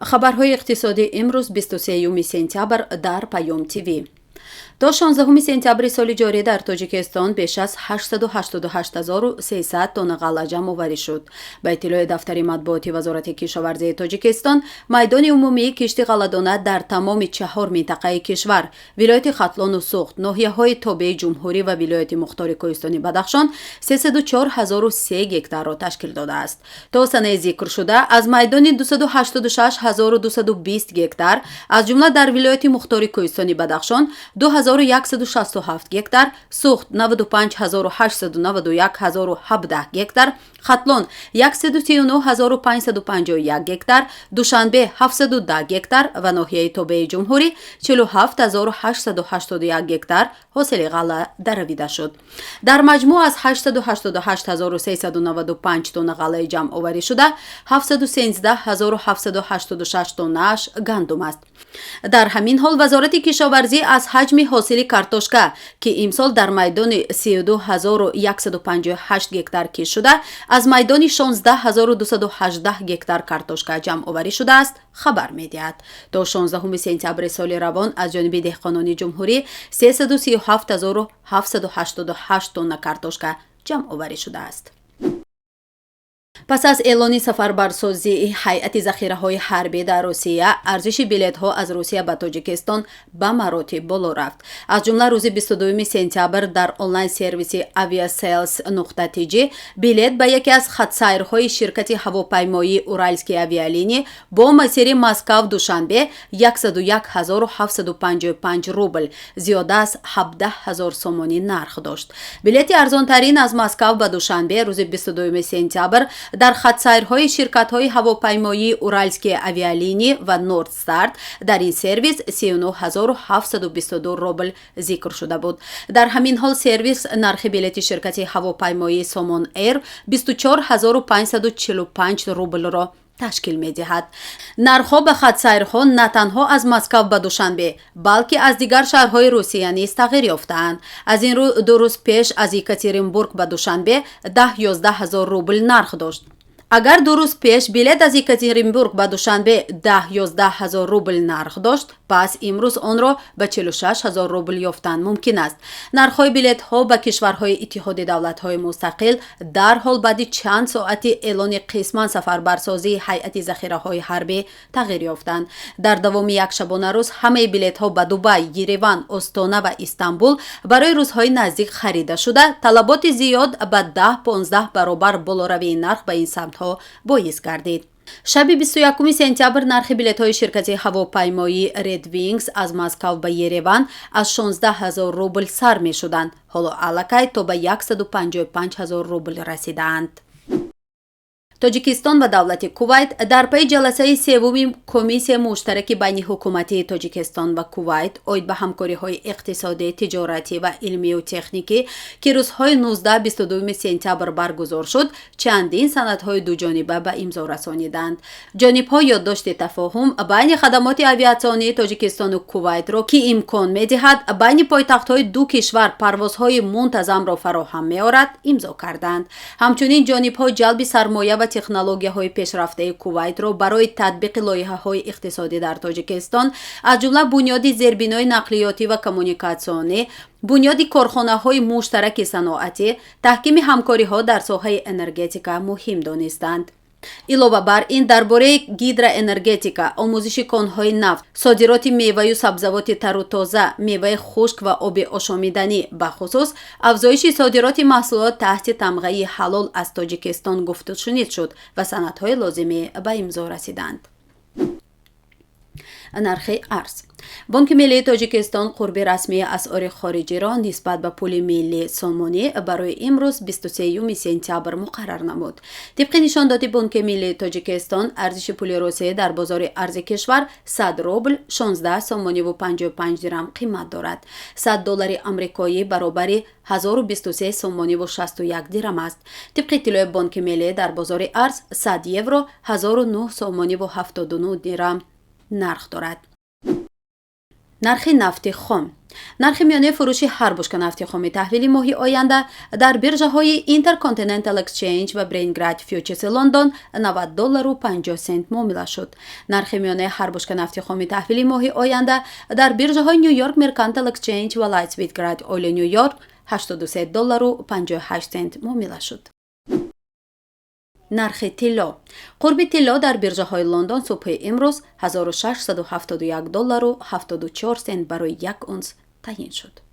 Хабарҳои иқтисодӣ имрӯз, 23 сентябр, дар Паём ТВ. То 16 сентябри соли ҷорӣ дар Тоҷикистон беш аз 888 300 тонна ғалла ҷамъоварӣ шуд. Ба иттилои дафтари матбуоти Вазорати кишоварзии Тоҷикистон, майдони умумии кишти ғалладона дар тамоми чаҳор минтақаи кишвар, вилояти Хатлону Суғд, ноҳияҳои тобеи ҷумҳурӣ ва вилояти мухтори Кӯҳистони Бадахшон 304 003 гектарро ташкил додааст. То санаи зикршуда аз майдони 286 220 гектар, аз ҷумла дар вилояти мухтори Кӯҳистони Бадахшон 2167 гектар, Суғд 95 891 017 гектар, Хатлон 139 551 гектар, Душанбе 710 гектар ва ноҳияи тобеи ҷумҳурӣ 47 881 гектар ҳосили ғалла даравида шуд. Дар маҷмӯъ аз 888 395 тонна ғаллаи ҷамъоварӣ шуда, 713 786 тоннааш гандум аст. Дар ҳамин ҳол, Вазорати кишоварзӣ аз ҳаҷми ҳосили картошка, ки имсол дар майдони 32 158 гектар кишт шуда, аз майдони 16 218 гектар картошка ҷамъоварӣ шудааст, хабар медиҳад. То 16 сентябри соли равон аз ҷониби деҳқонони ҷумҳурӣ 337 788 тонна картошка ҷамъоварӣ шудааст. Пас аз эълони сафарбарсозии ҳайати захираҳои ҳарбӣ дар Русия, арзиши билетҳо аз Русия ба Тоҷикистон ба маротиб боло рафт. Аз ҷумла, рӯзи 22 сентябр дар онлайн сервиси aviasales.tj билет ба яке аз хатсайрҳои ширкати ҳавопаймоии «Уральские авиалинии» бо масири Москав Душанбе 101 755 рубл, зиёда аз 17 ҳазор сомонӣ нарх дошт. Билети арзонтарин аз Москав ба Душанбе рӯзи 22 сентябр дар хатсайрҳои ширкатҳои ҳавопаймоии «Уральские авиалинии» ва «Нордстар» дар ин сервис 39 722 рубл зикр шуда буд. Дар ҳамин ҳол, сервис нархи билети ширкати ҳавопаймоии «Сомон Эйр» 24 545 рублро ташкил медиҳад. Нархҳо ба хатсайрҳо на танҳо аз Москав ба Душанбе, балки аз дигар шаҳрҳои Русия низ тағйир ёфтаанд. Аз ин рӯ, 2 рӯз пеш аз Екатеринбург ба Душанбе 10-11 ҳазор рубл нарх дошт. Агар 2 рӯз пеш билет аз Екатеринбург ба Душанбе 10-11 ҳазор рубл нарх дошт, пас имрӯз онро ба 46 ҳазор рубл ёфтан мумкин аст. Нархҳои билетҳо ба кишварҳои Иттиҳоди Давлатҳои Мустақил дарҳол баъди чанд соати эълони қисман сафарбарсозии ҳайати захираҳои ҳарбӣ тағйир ёфтанд. Дар давоми як шабонарӯз ҳамаи билетҳо ба Дубай, Ереван, Остона ва Истанбул барои рӯзҳои наздик харида шуда, талаботи зиёд ба 10-15 баробар болоравии нарх ба ин самтҳо боис гардид. Шаби 21 сентябр нархи билетҳои ширкати ҳавопаймоии Red Wings аз Москав ба Ереван аз 16 ҳазор рубл сар мешуданд, ҳоло аллакай то ба 155 ҳазор рубл расидаанд. Тоҷикистон ва давлати Кувайт дар пайи ҷаласаи севуми комиссияи муштараки байниҳукуматии Тоҷикистон ва Кувайт оид ба ҳамкориҳои иқтисодӣ, тиҷоратӣ ва илмию техникӣ, ки рӯзҳои 19-22 сентябр баргузор шуд, чандин санадҳои дуҷониба ба имзо расониданд. Ҷонибҳо ёддошти тафоҳум байни хадамоти авиатсионии Тоҷикистону Кувайтро, ки имкон медиҳад байни пойтахтҳои ду кишвар парвозҳои мунтазамро фароҳам меорад, имзо карданд. Ҳамчунин ҷонибҳо ҷалби сармоя ва технологияҳои пешрафтаи Кувайтро барои татбиқи лоиҳаҳои иқтисодӣ дар Тоҷикистон, аз ҷумла бунёди зербинои нақлиётӣ ва коммуникатсионӣ, бунёди корхонаҳои муштараки саноатӣ, таҳкими ҳамкориҳо дар соҳаи энергетика муҳим донистанд. Илова бар ин, дар бораи гидроэнергетика, омӯзиши конҳои нафт, содироти меваю сабзавоти тару тоза, меваи хушк ва оби ошомиданӣ, бахусус афзоиши содироти маҳсулот таҳти тамғаи ҳалол аз Тоҷикистон гуфтушунид шуд ва санадҳои лозимӣ ба имзо расиданд. Нархи арз. Бонки миллии Тоҷикистон қурби расмии асъори хориҷиро нисбат ба пули миллӣ сомонӣ барои имрӯз, 23 сентябр, муқаррар намуд. Тибқи нишондоди Бонки миллии Тоҷикистон, арзиши пули Русия дар бозори арзи кишвар 100 рубл 16 сомониву 55 дирам қимат дорад. 100 доллари амрикоӣ баробари 1023 сомониву 61 дирам аст. Тибқи иттилои Бонки миллӣ, дар бозори арз 100 евро 1009 сомониву 79 дирам нарх дорад. Нархи нафти хом. Нархи миёнаи фурӯши ҳар бушка нафти хоми таҳвили моҳи оянда дар биржаҳои Intercontinental Exchange ва Brent Grade Futures Лондон 90 доллару 50 сент муомила шуд. Нархи миёнаи ҳар бушка нафти хоми таҳвили моҳи оянда дар биржаҳои New York Mercantile Exchange ва Light Sweet Crude Oil Ню Йорк 83 доллару 58 сент муомила шуд. Нархи тилло. Қурби тилло дар биржаҳои Лондон субҳи имрӯз 1671 доллару 74 сент барои як унс таъйин шуд.